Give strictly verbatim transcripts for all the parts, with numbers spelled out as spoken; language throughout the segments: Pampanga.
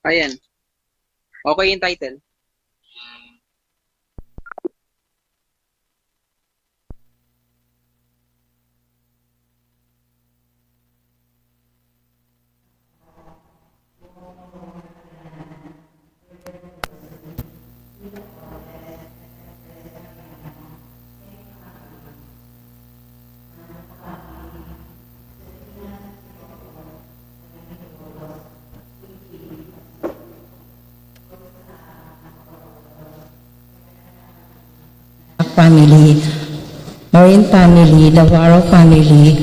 Ayan. Okay yung title. Family, Morin family, Navarro family,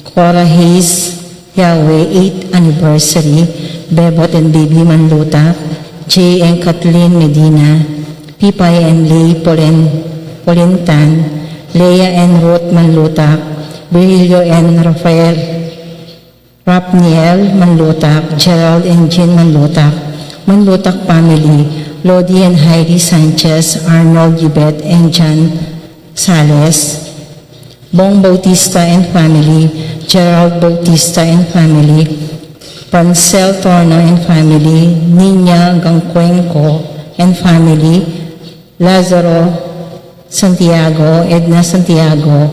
Cora Hayes, Yahweh, eighth anniversary, Bebot and Baby Manlutak, Jay and Kathleen Medina, Pipay and Lay Polen-, Polentan, Leah and Ruth Manlutak, Virgilio and Rafael, Rapniel Manlutak, Gerald and Jean Manlutak, Manlutak family, Lodi and Heidi Sanchez, Arnold, Yvette and John Sales, Bong Bautista and family, Gerald Bautista and family, Francel Torno and family, Nina Gangcuenco and family, Lazaro Santiago, Edna Santiago,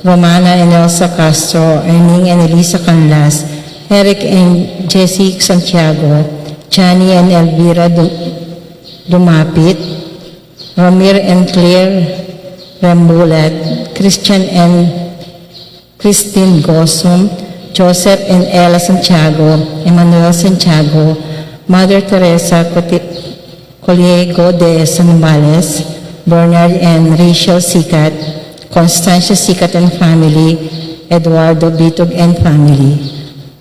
Romana and Elsa Castro, Erning and Elisa Canlas, Eric and Jessie Santiago, Johnny and Elvira Du-, Dumapit, Ramir and Claire Rambulat, Christian and Christine Gosum, Joseph and Ella Santiago, Emmanuel Santiago, Mother Teresa Coti-, Coliego de Zambales, Bernard and Rachel Sicat, Constancia Sicat and family, Eduardo Bitug and family.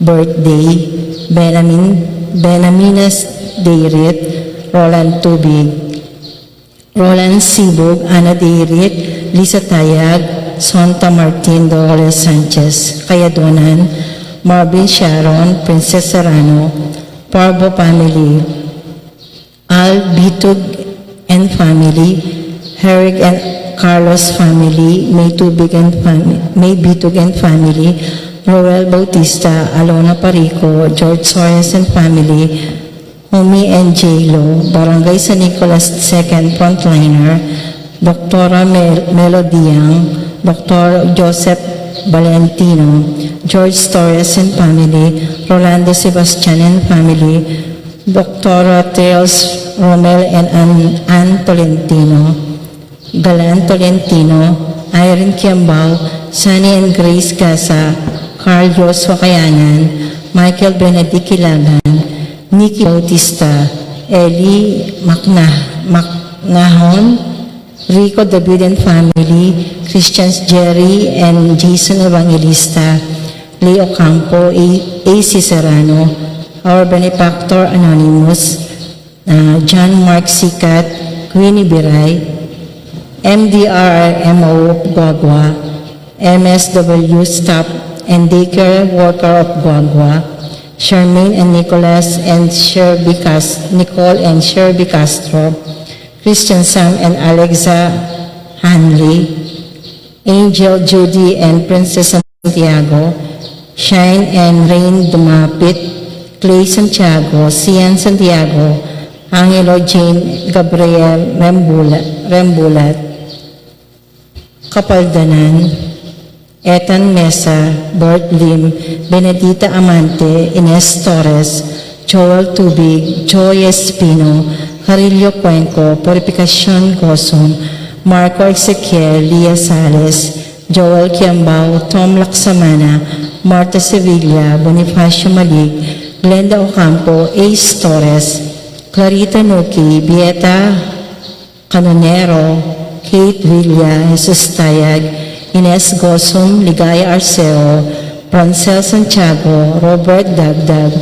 Birthday, Benamin, Benaminas Deirit, Roland Tubig, Roland Sibug, Ana Deirit, Lisa Tayag, Sonta Martin, Dolores Sanchez, Kayadonan, Marvin Sharon, Princess Serrano, Parbo family, Al Bitug and family, Herrick and Carlos family, May Tubig and fami-, May Bitug and family, Roel Bautista, Alona Parico, George Soares and family, Omi and J-Lo, Barangay San Nicolas second frontliner, Doktora Mel-, Melo Diang, Doktor Joseph Valentino, George Torres and family, Rolando Sebastian and family, Doktora Tales Romel and An-, Ann Tolentino, Galan Tolentino, Irene Kiambao, Sunny and Grace Gasa, Carl Joshua Kayanan, Michael Benedict Kilagan, Nicky Bautista, Eli Macna-, Macnahon, Rico David and family, Christians Jerry and Jason Evangelista, Leo Campo, A-, A C Serrano, our benefactor anonymous, uh, John Mark Sicat, Queenie Biray, M D R R M O of Guagua, M S W staff and daycare worker of Guagua, Charmaine and Nicholas and Sherby Cas-, Nicole and Sherby Castro, Christian Sam and Alexa Hanley, Angel, Judy, and Princess Santiago, Shine and Rain Dumapit, Clay Santiago, Sian Santiago, Angelo Jane Gabriel Rembula-, Rembulat, Kapaldanan, Ethan Mesa, Bert Lim, Benedita Amante, Ines Torres, Joel Tubig, Joy Espino, Carillo Cuenco, Purificacion Gosum, Marco Ezequiel, Lia Sales, Joel Kiambao, Tom Laksamana, Marta Sevilla, Bonifacio Malig, Glenda Ocampo, Ace Torres, Clarita Nuki, Bieta Canonero, Kate Villa, Jesus Tayag, Ines Gosum, Ligaya Arceo, Francel Santiago, Robert Dagdag,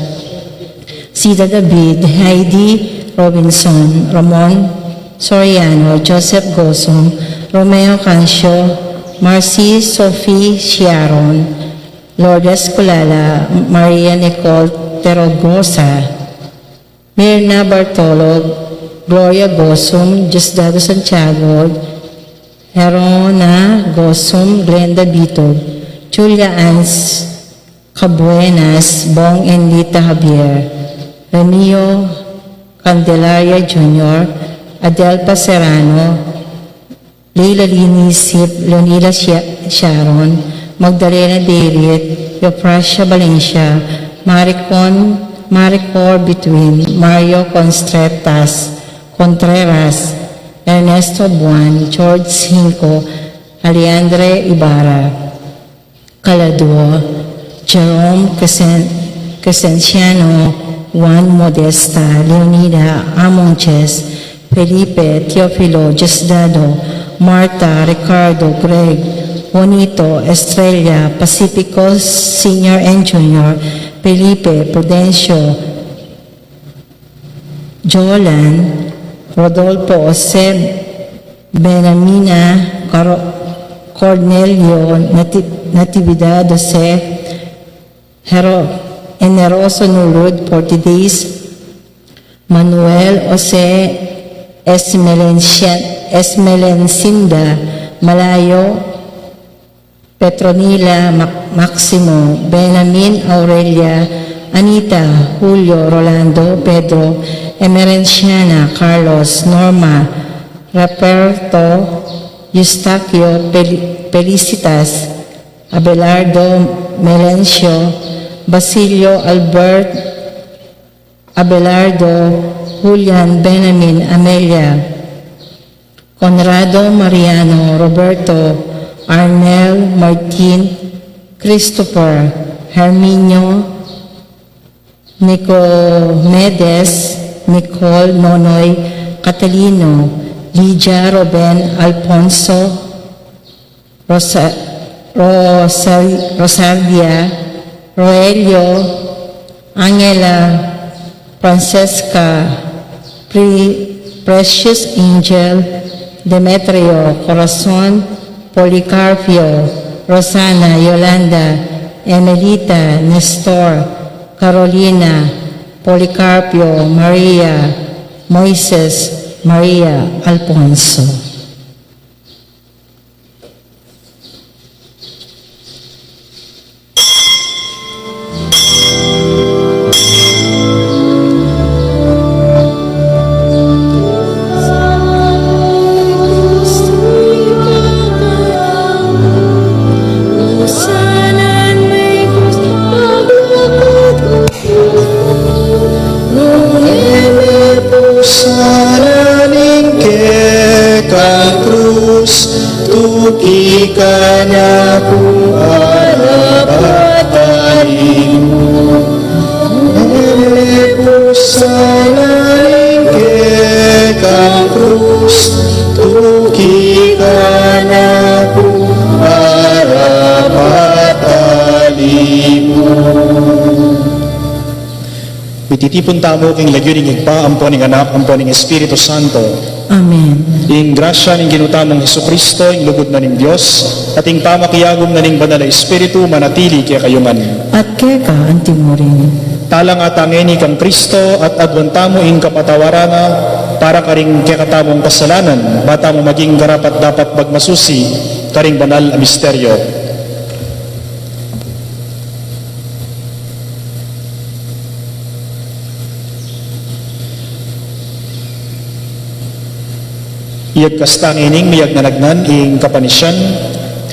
Sida David, Heidi Robinson, Ramon Soriano, Joseph Gosum, Romeo Cancio, Marcy Sophie Chiaron, Lourdes Culala, Maria Nicole Terogosa, Mirna Bartolo, Gloria Gosum, Diosdado Santiago, Herona Gosum, Glenda Bitog, Julia Ann Cabuenas, Bong and Lita Javier, Remio Candelaria Junior, Adelpa Serrano, Leila Linisip, Leonila Shia-, Sharon, Magdalena David, Eufrasia Valencia, Maricon, Maricor Between, Mario Constretas, Contreras, Ernesto Buan, George Cinco, Alejandre Ibarra, Calador, Jerome Crescen-, Crescenciano, Juan Modesta, Leonida Amonches, Felipe, Teofilo, Diosdado, Marta, Ricardo, Greg, Juanito, Estrella, Pacifico Senior and Junior, Felipe, Prudencio, Jolan, Rodolfo, Jose, Benamina, Caro-, Cornelio, Nati-, Natividad, Jose, Hero-, Generoso Nulud, forty days, Manuel, Jose, Esmelencia-, Esmelencinda, Malayo, Petronila, Mac-, Maximo, Benjamin, Aurelia, Anita, Julio, Rolando, Pedro, Emerenciana, Carlos, Norma, Roberto, Eustaquio, Fel-, Felicitas, Abelardo, Melencio, Basilio, Albert, Abelardo, Julian, Benjamin, Amelia, Conrado, Mariano, Roberto, Arnel, Martin, Christopher, Herminio, Nicomedes, Nicole, Nonoy, Catalino, Lydia, Ruben, Alfonso, Rosa-, Rosal-, Rosalia, Roelio, Angela, Francesca, Pre-, Precious Angel, Demetrio, Corazon, Policarpio, Rosana, Yolanda, Emelita, Nestor, Carolina, Policarpio, Maria, Moises, Maria, Alfonso. Nune mepusan na ning kekang krus, tuki ka na pu para patalimu. Nune mepusan na ning kekang krus, tuki ka na pu para patalimu. Mititipun tamu king lagyu ning Ibpa, ampo ning Anak, ampo ning Espiritu Santo. Amen. Ing grasya ning Ginu tamung Jesucristo, ing lugud na ning Dios, at ing pamakiagum na ning Banal a Espiritu, manatili kekayu ngan. At keka antimurin. Talangata ngeni kang Kristo, at aduan tamu ing kapatawaran na para karing kekatamung kasalanan, ba tamu maging karapat-dapat magmasusi karing banal a misteryo. Iyagkas tang ining miyagnanagnan ing kapanisian,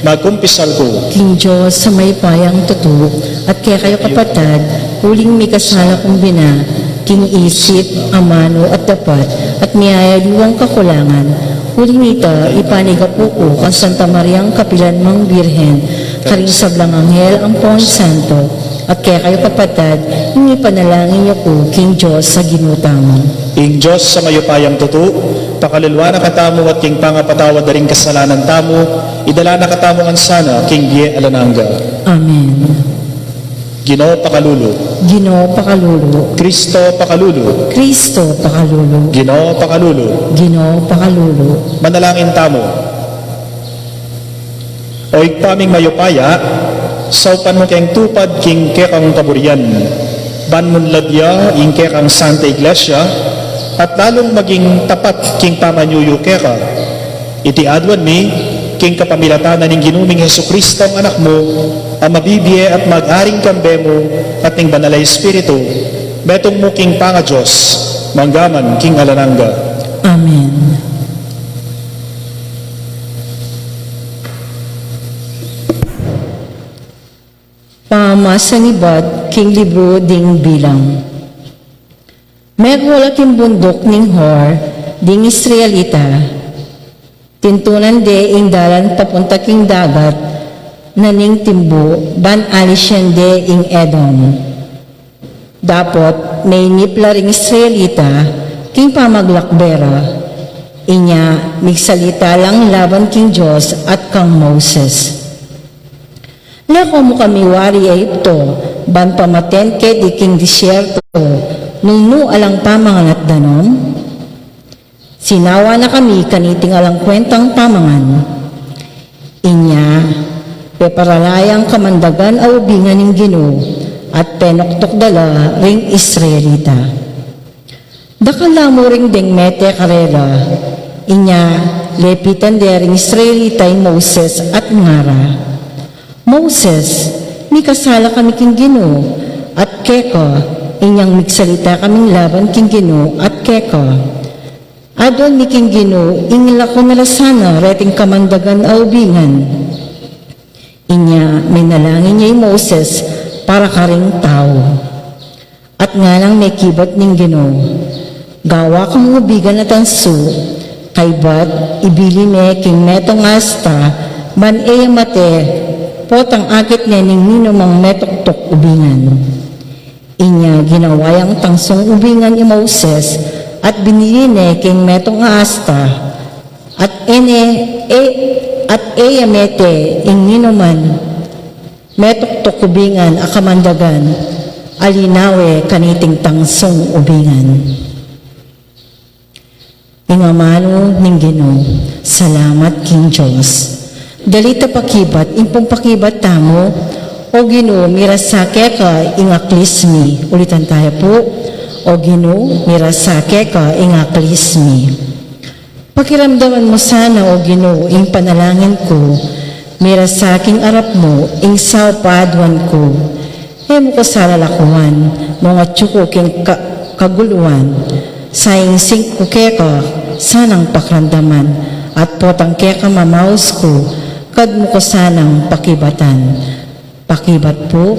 magkumpisal ku king Dios a mayupayang tutu, at kekayu kapatad, uling mikasala kung bina, king isip, amanu at dapat, at miyayaliwang kakulangan. Uling ita, ipanigapu ku kang Santa Mariang kapilan mang Birhen, karing sablang anghel ampon santo, at kekayu kapatad, ing ipanalangin yu ku king Dios a Ginu tamu. Ing Dios a mayupayang tutu, pakaluluan na katamu at king pangapatawad da ring kasalanan tamu, idala na katamu ngan sana king bie alang angga. Amen. Ginu pakalulu. Ginu pakalulu. Kristo pakalulu. Kristo pakalulu. Ginu pakalulu. Ginu pakalulu. Manalangin tamu. O Ibpa ming mayupaya, saupan mu keng tupad king kekang kaburian, ban mu labya ing kekang Santa Iglesia, at lalung maging tapat king pamanyuyu keka. Iti aduan mi, king kapamilatan na ning Ginu ming Jesucristo, Anak mu, a mabibie at mag-aring kambe mu, at ning Banal a Espiritu, metung mu king pangaDios, Mangga man king alang angga. Amen. Pamasan ibat king libru ding Bilang. Mekol la king bunduk ning Hor ding Israelita. Tintunan de ing dalan papunta king dagat na ning Timbu, ban alisen de ing Edom. Dapot meinip la ring Israelita king pamaglakbe ra. Inya migsalita lang laban king Dios at kang Moses. Leko mu kami wari Egipto, ban pamaten keti king disyerto, nung nu alang pamangan at danom? Sinawa na kami kaniting alang kwentang pamangan. Inya, peparala yang kamandagan a ubingan ning Ginu, at penuktuk da la ring Israelita. Dakal la mu ring deng mete karela. Inya lepitan de ring Israelita i Moses at ngara, "Moses, mikasala kami king Ginu at keka, inyang migsalita kaming laban king Ginu at keka. Aduan mi king Ginu ing lakwan na la sana reting kamandagan a ubingan." Inya menalangin ya i Moses para karing tau. At nganang mekibat ning Ginu, "Gawa kang ubigan a tangsu, kaybat ibili me king metung a asta, ban e ya mate, potang akit ne ning ninumang metuktuk ubingan." Inya ginawa yang tangsung ubingan i Moses, at binili ne king metung a asta, at e ne, e, at e ya mete ing ninuman metuktuk ubingan a kamandagan a linawe kaniting tangsung ubingan. Ing amanu ning Ginu. Salamat king Dios. Dalit a pakibat, ing pung pakibat tamu. O Ginu, mirasa keka ing aklis mi. Ulitan taya pu. O Ginu, mirasa keka ing aklis mi. Pakiramdaman mu sana, O Ginu, ing panalangin ku, mirasa king arap mu ing saup a aduan ku. E mu ku sa lalakuan, nung atyu ku king ka-, kaguluan. Saingsing ku keka sanang pakiramdaman, at potang keka mamaus ku, kad mu ku sanang pakibatan. Pakibat pu.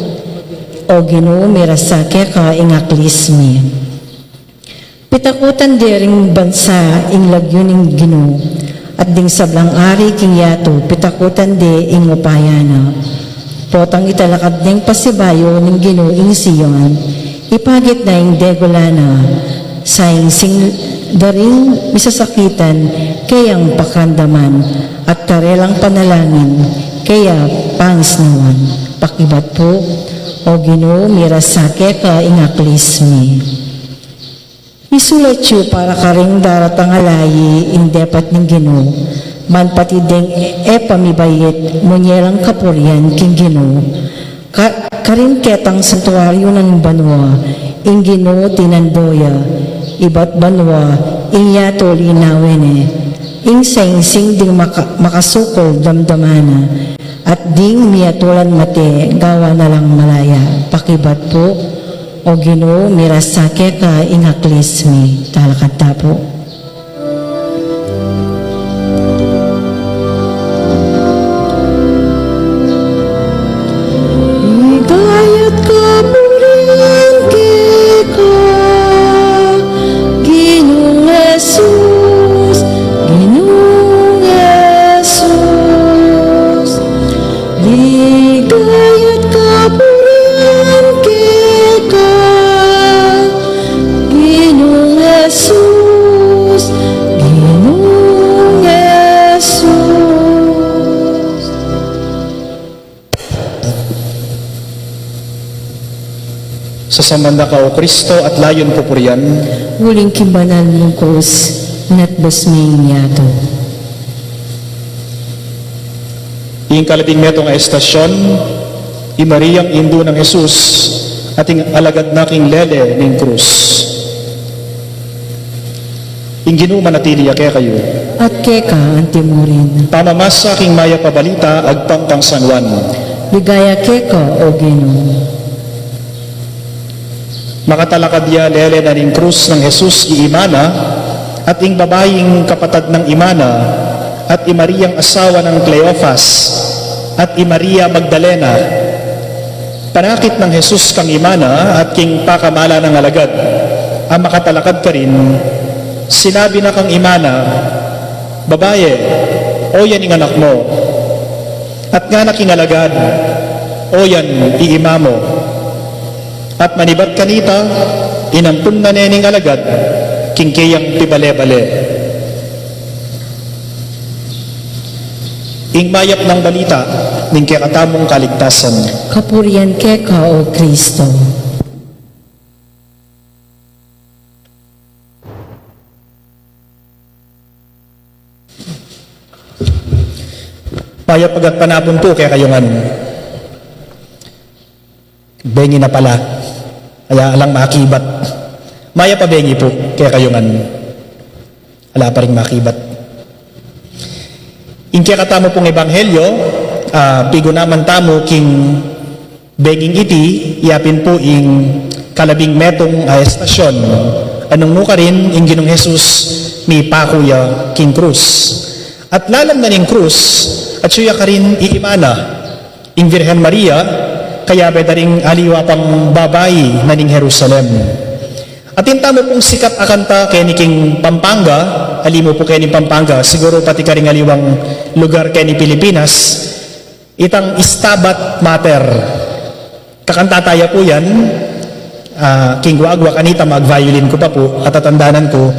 O Ginu, mirasa keka ing aklis mi. Pitakutan de ring bansa ing lagyu ning Ginu, at ding sablang ari king yatu pitakutan de ing upaya na. Potang italakad neng pasibayu ning Ginu ing Sion, ipagit na ing degula na. Saingsing da ring misasakitan keyang pakiramdaman, at karelang panalangin keya pangisnawan. Pakibat pu. O Ginu, mirasa keka ing aklis mi. Isulat yu para karing daratang a layi ing depat ning Ginu, man pati deng e pa mibait, munye lang kapurian king Ginu. Ka-, karin ketang santuaryu nang banua, ing Ginu tinando ya, ibat banua, ing yatu linawe ne, ing saingsing ding maka-, makasukul damdaman na, at ding miyatulan mate, gawa na lang malaya. Pakibat pu. O Ginu, mirasa keka ing aklis mi. Talakad ta pu. Ligaya at kapurian keka, Ginung Jesus, Ginung Jesus. Ligaya at kapurian keka, Ginung Jesus, Ginung Jesus. Sasaman da ka, O Kristo, at layun pupurian. Uling king banal mung krus, natbas me ing yatu. Ing kalabing metung a estasyun, i Mariang indu nang Jesus, at ing alagad na king lele ning krus. Ing Ginu manatili ya kekayu. At keka anti mu rin. Pamamasa king mayap a balita agpang kang San Juan. Ligaya keka, O Ginu. Makatalakad ya lele na ning krus nang Jesus i ima na, at ing babaing kapatad nang ima na, at i Mariang asawa nang Cleofas, at i Maria Magdalena. Panakit nang Jesus kang ima na at king pakamala nang alagad a makatalakad karin, sinabi na kang ima na, "Babaye, oyan ing anak mu." At ngana king alagad, "Oyan i ima mu." At manibat kanita, inampun na ne ning alagad king keyang pibale-bale. Ing mayap nang balita ning kekatamung kaligtasan. Kapurian keka, O Kristo. Mayap a gatpanapun pu kekayu ngan. Bengi na pala. Kaya alang makibat. Mayap a bengi pu kekayu ngan. Ala pa ring makibat. Ing kekatamu pung ebanghelyo, ah, pigunaman tamu king benging iti, yapin pu ing kalabing metung a estasyon a nung nukarin ing Ginung Jesus mipaku ya king krus. At lalam na ning krus, atyu ya karin i ima na, ing Virgen Maria, kayabe da ring aliwa pang babai na ning Jerusalem. Atin tamu pung sikat a kanta keni king Pampanga, ali mu pu keni Pampanga, siguru pati karing aliwang lugar keni Pilipinas, itang Stabat Mater. Kakanta taya pu yan, ah, king guagua kanita mag-violin ku pa pu, at atandanan ku,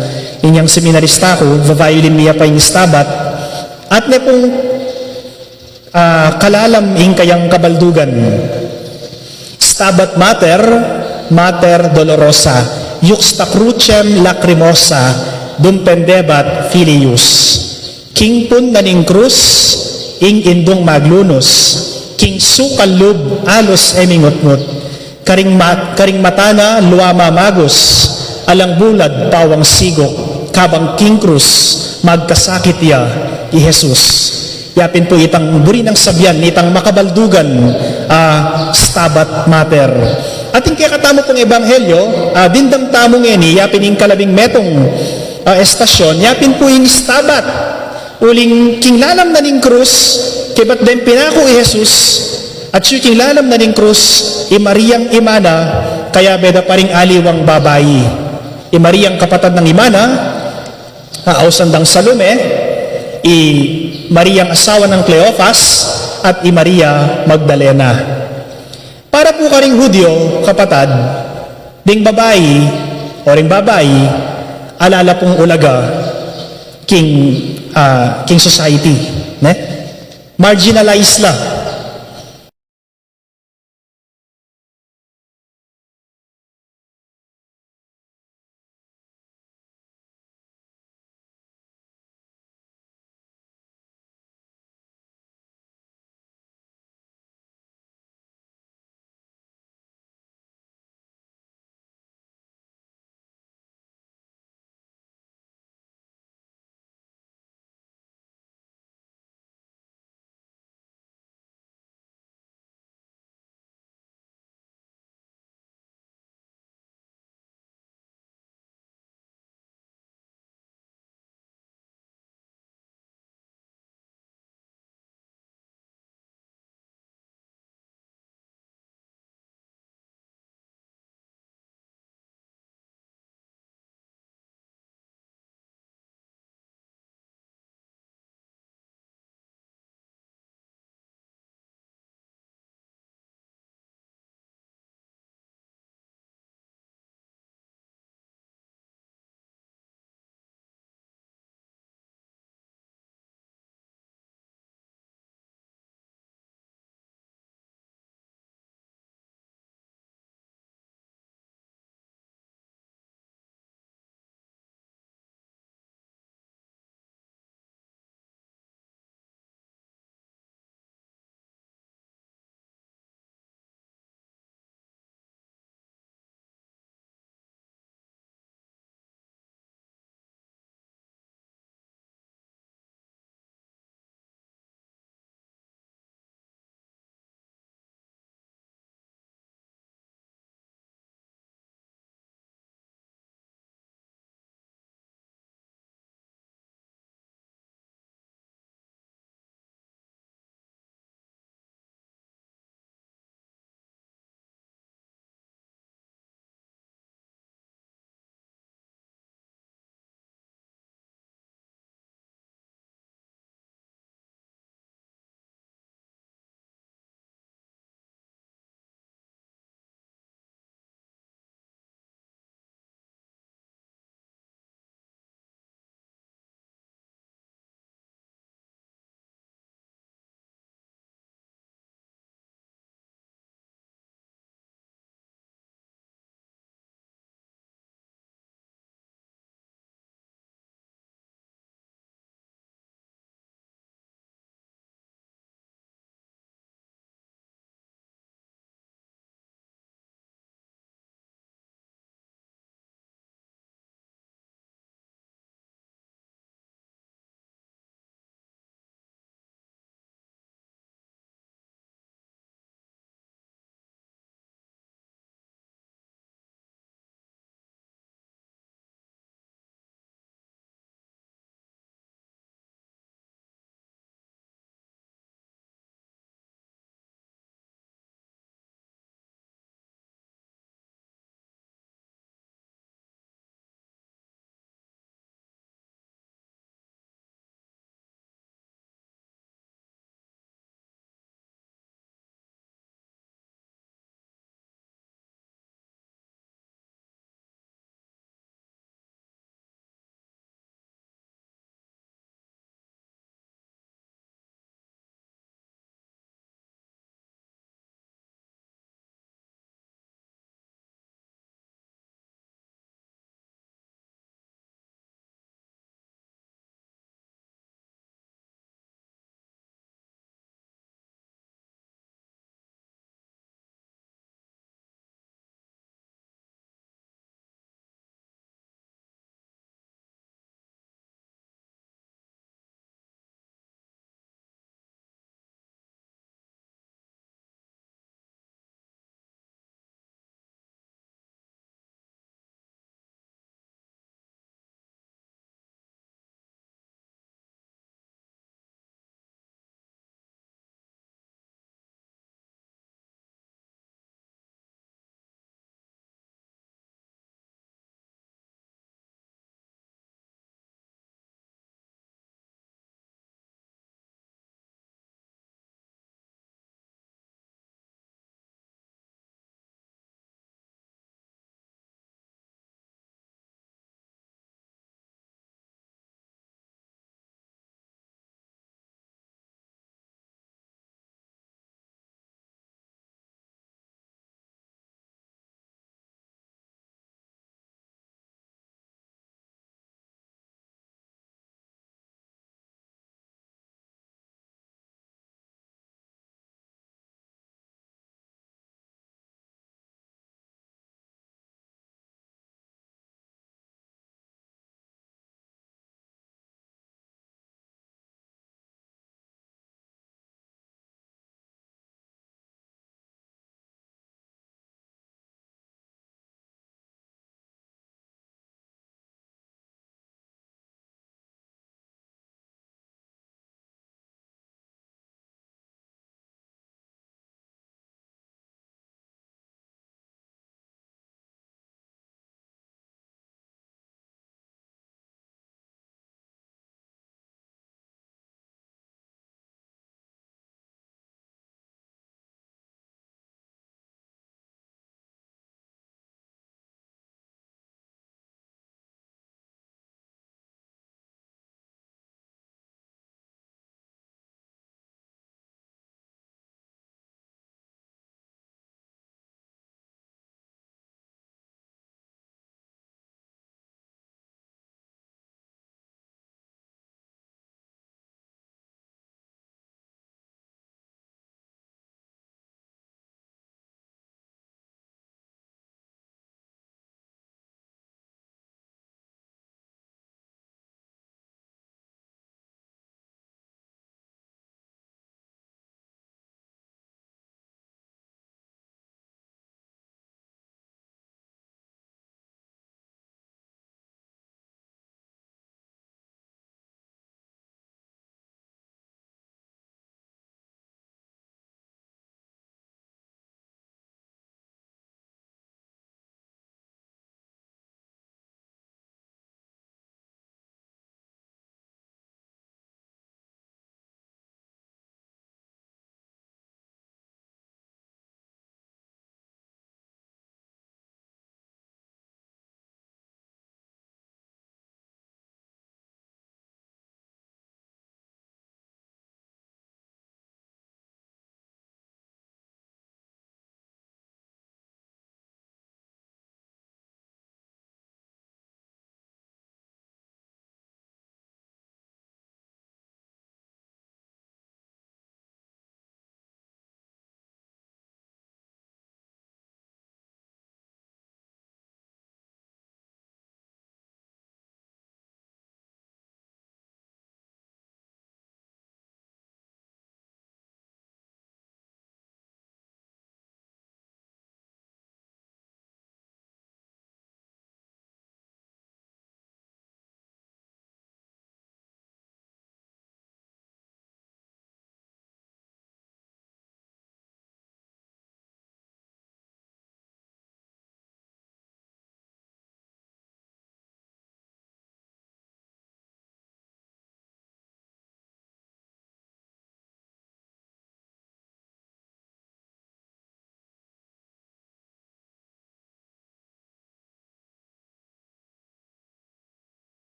inyang seminarista ku, va-violin mi ya pa ing Stabat, at ne pung ah, kalalam ing kayang kabaldugan. Stabat Mater, Mater dolorosa, iuxta crucem lacrimosa, dum pendebat filius. King pun na ning krus, ing indung maglunus, king sukal lub alus e mingutngut, karing mat-, karing mata na luwa mamagus, alang bulad pawang siguk, kabang king krus, magkasakit ya i Jesus. Yapin pu itang buri nang sabian, itang makabaldugan, ah, Stabat Mater. At ing kekatamu pung ebanghelyo, ah, dimdam tamu ngeni, yapin ing kalabing metung, ah, estasyon, yapin pu ing Stabat. Uling king lalam na ning krus, kaybat deng pinaku i Jesus, atyu king lalam na ning krus, i Mariang ima na, kayabe da pa ring aliwang babai. I Mariang kapatad nang ima na, a ausan dang Salome, i Mariang asawa nang Cleofas, at i Maria Magdalena. Para pu karing Hudyo, kapatad, ding babai, o ring babai, ala la pung ulaga king, ah, king society, ne? Marginalized la.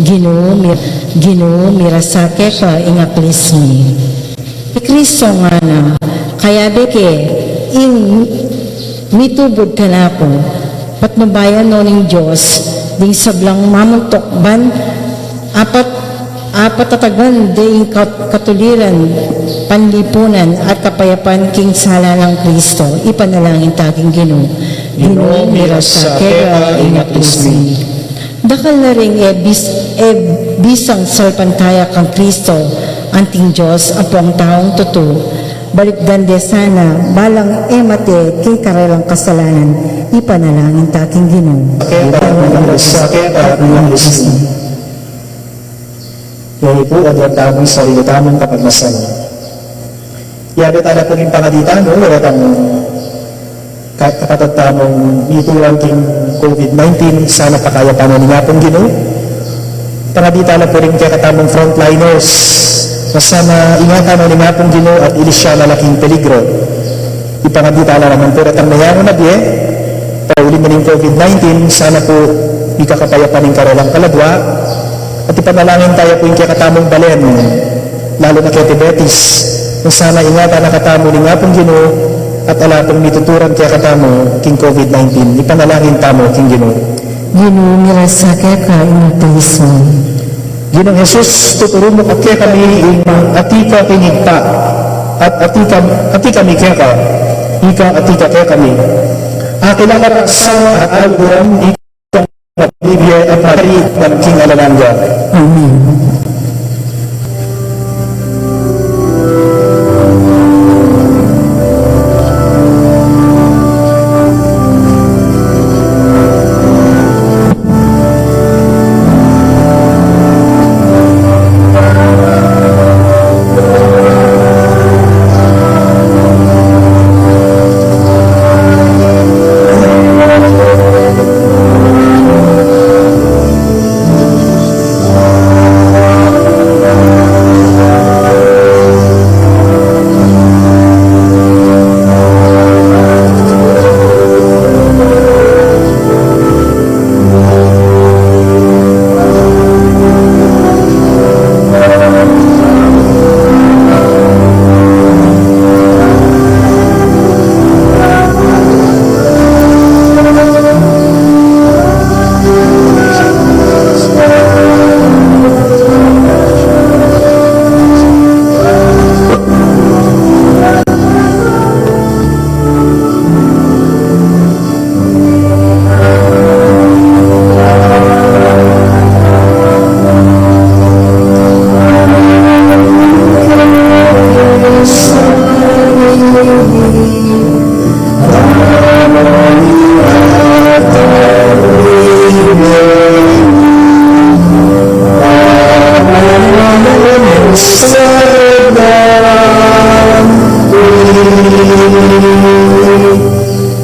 Ginu, mir-, Ginu, mirasa keka ing aklis mi. I Kristo ngana, kayabe ke ing mitubud kanaku, patnubayan no ning Dios ding sablang mamuntuk ban apat, apatatagan de ing kat-, katuliran, panlipunan at kapayapan king sala nang Kristo. Ipanalangin ta king Ginu. Ginu, mirasa keka ing aklis mi. Dakal na ring e bis-, e bisang salpantaya kang Kristo, anting Dios ampong taung tutu. Balikdan de sana, balang e mate king karelang kasalanan, ipanalangin ta king Ginu. Keta, ing aklis mi. Kaya pu, adwan tamu king sarili tamung kapagnasan. Yabe tala pu king pangadi tamu, wala tang ka-, kapatad tamung mituran king COVID nineteen, sana pakayapan na ning Apung Ginu. Pangadi tala pu ring kekatamung frontliners, na sana ingatan na ning Apung Ginu at ilis ya la king peligro. Ipangadi tala naman pu retang meyangu na bie, pauli na ning COVID nineteen, sana pu ikakapayapan ing karelang kaladua, at ipanalangin taya pu ing kekatamung balen, lalu na keti Betis, na sana ingatan na katamu ning Apung Ginu, at ala pung mituturan kekatamu king COVID nineteen, ipanalangin tamu king Ginu. Ginu, mirasa keka ing aklis mi. Ginung Jesus, tuturu mu kekami ing atiu ka king Ibpa, at atiu ka, atiu kami keka, ika atiu ka kekami. Akilala rasa at aluguran, ika ing mabibie at mari man king alang angga. Amen.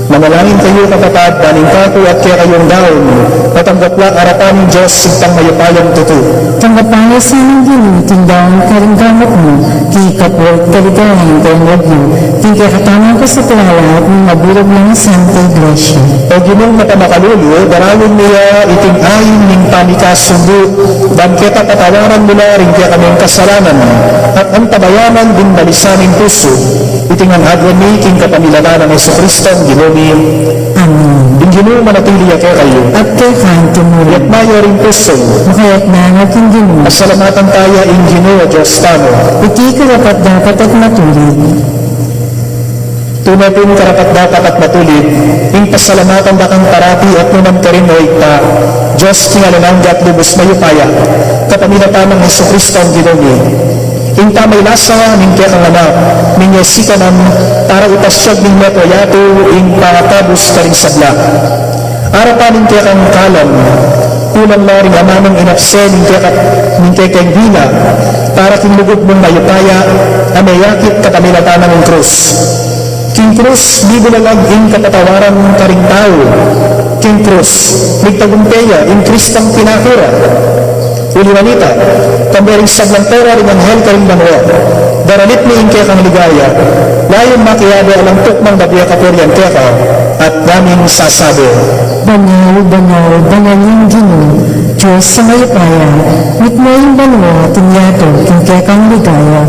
Manalangin kayu, kapatad, ban ing kaku at kekayung daun, matanggap la arapan ning Dios Ibpang mayupayang tutu. Tanggapan na sa ning Ginu iting daun karing gamat mu, king kapwa at kaligayan ning lagyu, king kekatamung kasaplalan at ning mabilug nang Santa Iglesia. O Ginung mapamakalulu, daralun mu ya iting ain ning pamikasundu, ban keta patawaran mu la ring kekaming kasalanan, at antabayanan ding balisan ning pusu, iti ngan aduan mi king kapamilatan nang Jesucristo, Ginu mi. Amen. Ing Ginu manatili ya kekayu. At keka mu rin. Iyatas yu ring pusu. Makayatas na king Ginu. Pasalamatan taya ing Ginu a Dios tamu. Iti karapat-dapat at matulid. Tune pung karapat-dapat at matulid, ing pasalamatan da kang parati at nu man karin, o Ibpa, Dios king alang angga at lubus mayupaya, kapamilatan nang Jesucristo a Ginu mi. Ing pamaglasa ning kekang Anak, minie sikanan para ipasiag ning metung a yatu ing pangakabus karing sabla. Arapan ning kekang kalam, kulang la ring amanung inapse ning keka, ning kekeng dila, para king lugud mung mayupaya, a meyakit kapamilatan ning krus. King krus, bibulalag ing kapatawaran karing tau. King krus, migtagumpe ya ing Kristong pinaku ra. Uli na nita, kambe ring sablang pera ring anghel karing banua, daralit mi ing kekang ligaya, layun makiabe alang tukmang babie kapurian keka, at daming sasabi. Banal, banal, banal yang Ginu, Dios a mayupaya, mitmu ing banua at ing yatu king kekang ligaya,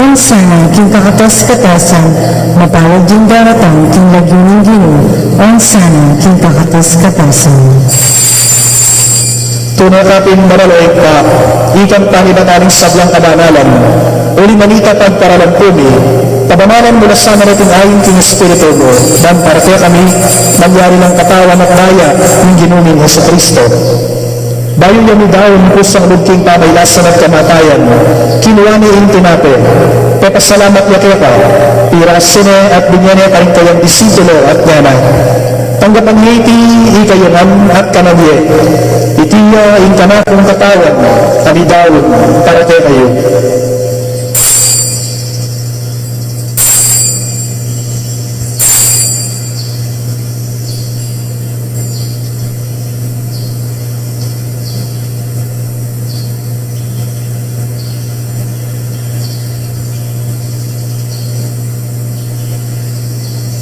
ong sana king kakatas-katasan, mapalad ing daratang king lagyu ning Ginu, ong sana king kakatas-katasan. Tune ka pin banal, o Ibpa, ikang pangibatan ning sablang kabanalan, uli na nita pagparalan ku mi, pabanalan mu la sana reting ain king Espiritu mu, ban para kekami, malyari lang katawan at daya ning Ginu ming Jesucristo. Bayu ya midaun kusang lub king pamailasan at kamatayan, kinua ne ing tinape, pepasalamat ya keka, pirase ne at binye ne karing kayang disipulo at ngana: Tanggapan ye iti ikayu ngan at kanan ye. Iti ya ing kanakung katawan a midaun para kekayu.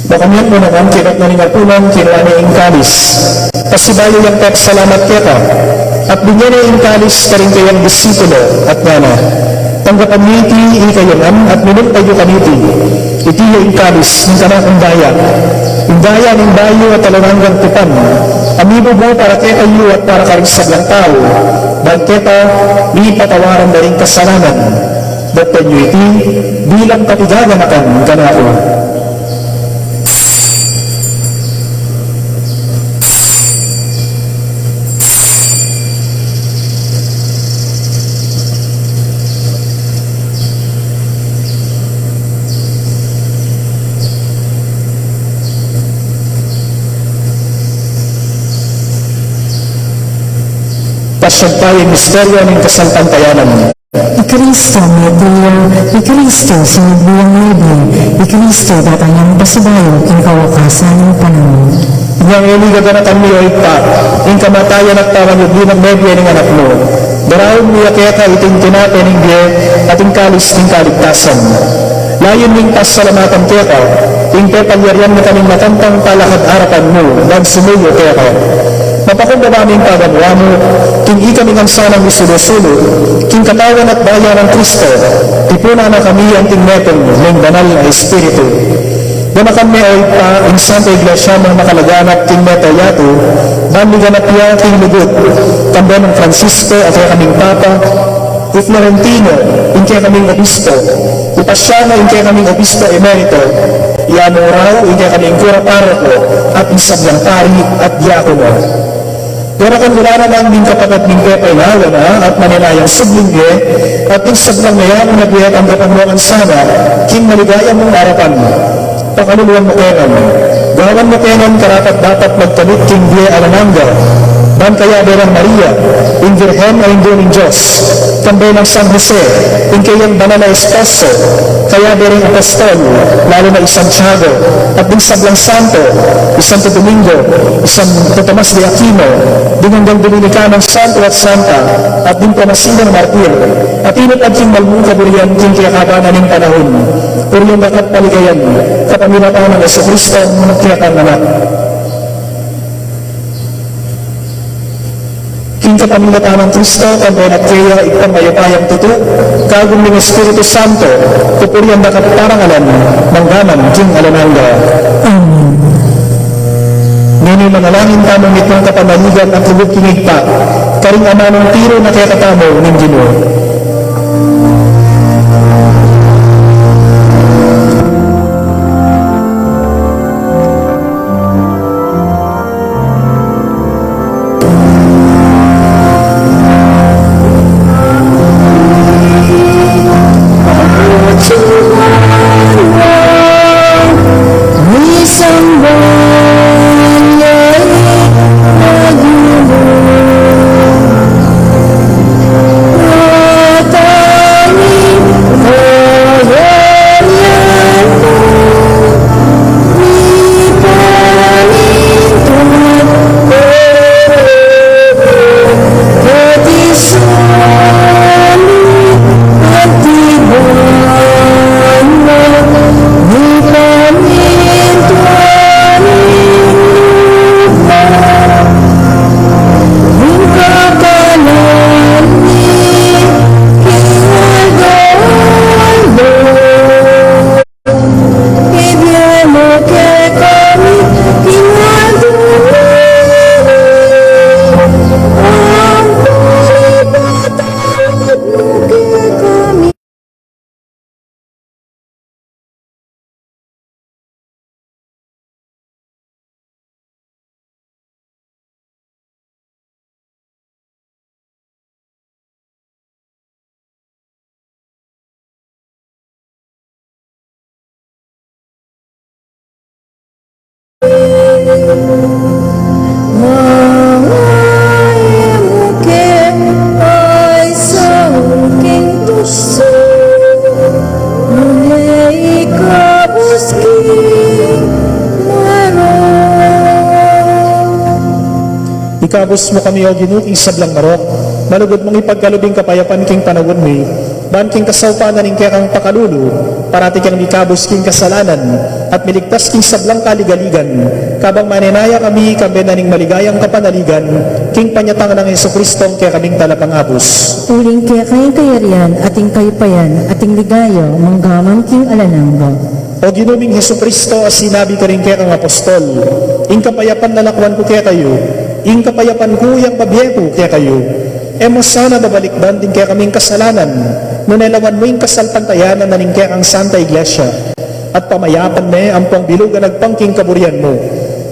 Makanyan mu naman, kinatna ning apunan, kinua ne ing kalis, pasibayu yang pepasalamat keka, at binye ne ing kalis karing kayang disipulo, at ngana: Tanggapan ye iti ikayu ngan at minum kayu kaniti. Iti ya ing kalis ning kanakung daya, ing daya ning bayu at alang anggang tipan, a mibubu para kekayu at para karing sablang tau, ban keta mipatawaran da ring kasalanan. Daptan yu iti bilang katigagan na kanaku. Pasiag taya ing misteryu ning kasalpantayanan. I Kristo mete ya, i Kristo sinubli yang mebie, i Kristo datang yang pasibayu king kawakasan ning panaun. Inyang e mi gaganatan, o Ibpa, ing kamatayan at pamanyubli nang mebie ning Anak mu, daraun mi ya keka iting tinape ning bie at ing kalis ning kaligtasan. Layun ming pasalamatan keka ing pepalyarian na kaming matantang talakad arapan mu ban sumuyu keka. Mapakumbaba ming pagamuan mu king ikami ngan sanang misulu-sulu king katawan at daya nang Kristo, tipunan na kami anting metung ning Banal a Espiritu. Ganakan me, o Ibpa, ing Santa Iglesia mung makalaganap king metung a yatu, ban miganap ya king lugud, kambe nang Francisco a kekaming Papa, i Florentino, ing kekaming Obispo, i Pasiano, ing kekaming Obispo Emerito, i Amurao, ing kekaming Kura Paroko, at ing sablang pari at diakono. Ganakan mu la naman ding kapatad ming pepainawa na at maninayang subling bie, at ding sablang mayaman a bie, tanggapan mu ngan sana king maligaya mung arapan. Pakaluluan mu ke ngan. Gawan mu ke ngan karapat-dapat magkamit king bie alang angga, ban kayabe nang Maria, ing Birhen a Indu ning Dios, kambe nang San Jose, ing keyang banal a esposo, kayabe ring apostol, lalu na i Santiago, at ding sablang santo, i Santo Domingo, i Santo Tomas de Aquino, ding anggang Dominikanong santo at santa, at ding pamasidang martir, at inut aging malmung kaburian king kekaban na ning panaun. Purian da ka at paligayan, kapamilatan nang Jesucristo, kekang Anak. King kapamilatan nang Kristo, kambe na at keya, Ibpang mayupayang tutu, kagum ning Espiritu Santo, pupurian da ka at parangalan, mangga man king alang angga. Amen. Ngeni manalangin tamu mitmung kapanaligan at lugud king Ibpa, karing amanung tiru na kekatamu ning Ginu. Ikabus mu kami, O Ginu, king sablang marok, malugud mung ipagkalub ing kapayapan king panaun mi, ban king kasaupan na ning kekang pakalulu, parati keng mikabus king kasalanan, at miligtas king sablang kaligaligan, kabang manenaya kami, kambe na ning maligayang kapanaligan, king panyatang nang Jesucristo, kekaming Talapangabus. Uling keka ing kayarian, at ing kayupayan, at ing ligaya, manggaman king alang angga. O Ginu ming Jesucristo, a sinabi karing kekang apostol, ing kapayapan lalakwan ku kekayu, ing kapayapan ku yang bibie ku kekayu. E mu sana babalikdan ding kekaming kasalanan, nune lawan mu ing kasalpantayanan na ning kekang Santa Iglesia, at pamayapan me ampong bilug a nagpang king kaburian mu,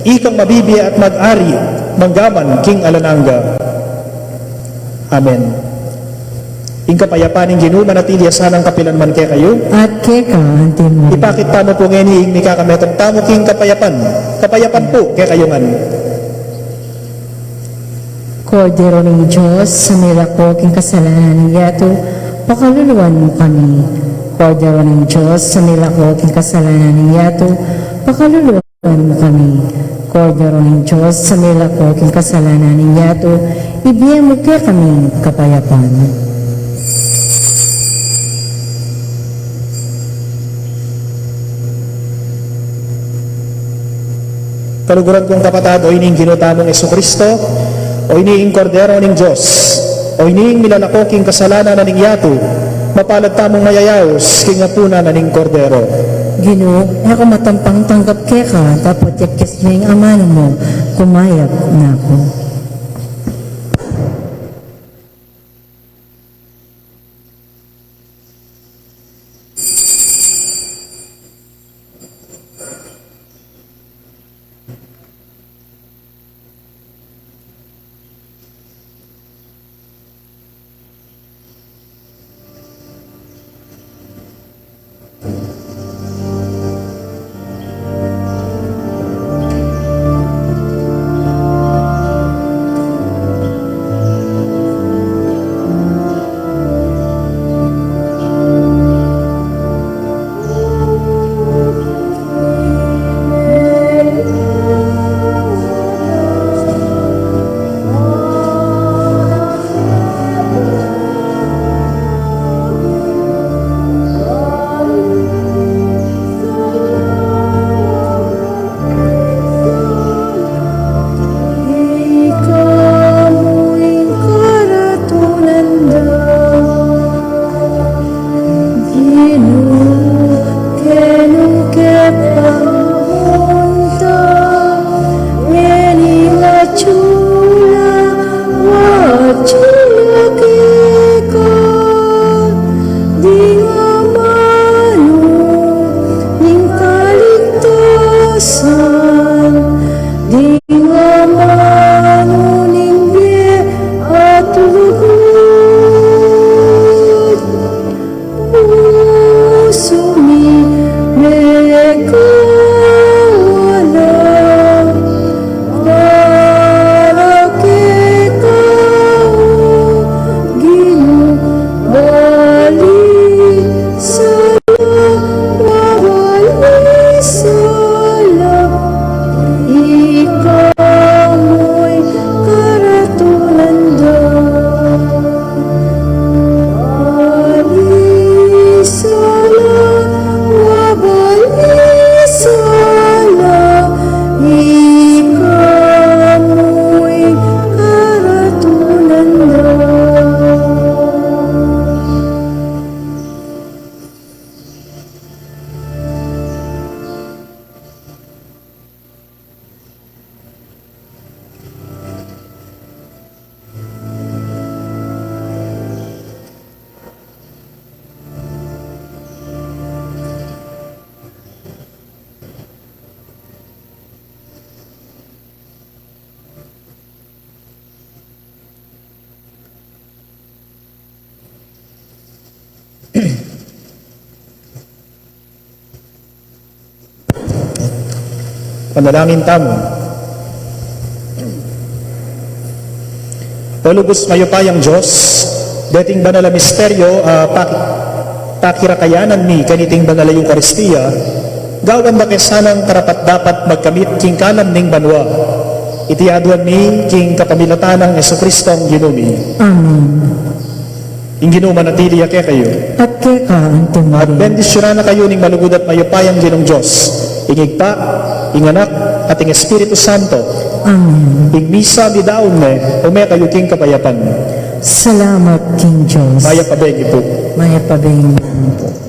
ikang mabibie at mag-ari, manggaman king alang angga. Amen. Ing kapayapan ning Ginu manatili ya sanang kapilan man kekayu. At keka antimu. Ipakit tamu pu ngeni ing mikakametung tamu king kapayapan. Kapayapan pu kekayu ngan. Kordero ning Dios, a milako king kasalanan ning yatu, pakaluluan mu kami. Kordero ning Dios, a milako king kasalanan ning yatu, pakaluluan mu kami. Kordero ning Dios, a milako king kasalanan ning yatu, ibie mu kekami ing kapayapan. Kaluguran kung kapatad, o ini ing Ginu tamung Jesucristo, o ini ing Kordero ning Dios, o ini ing milalako king kasalanan na ning yatu, mapalad tamung mayayaus king apunan na ning Kordero. Ginu, e ku matampang tanggap keka, dapot yakis me ing amanu mu, kumayap na ku. Ika mu ing karatunan da. Ginu, kenu ke pangunta, ngeni atyu la, atyu la keka, ding amanu ning kaligtasan, ding amanu ning bie at lugud. Pusu mi mekawala, para keka, o Ginu, bali sala, mabali sala, ika mu ing karatunan da. Bali sala, mabali sala, ika mu ing karatunan da. Panalangin tamu. O lubus mayupayang Dios, deting banal a misteryo, a paki-, pakirakayanan mi kaniting banal a Eukaristia, gawan da ke sanang karapat-dapat magkamit king kalam ning banua. Iti aduan mi king kapamilatan nang Jesucristo a Ginu mi. Amen. Ing Ginu manatili ya kekayu. At keka antimurin. At bendisyunan na kayu ning malugud at mayupayang Ginung Dios, ing Ibpa, ing Anak, at ing Espiritu Santo. Amen. Ing misa midaun ne, ume kayu king kapayapan. Salamat king Dios. Mayap a bengi pu. Mayap a bengi pu.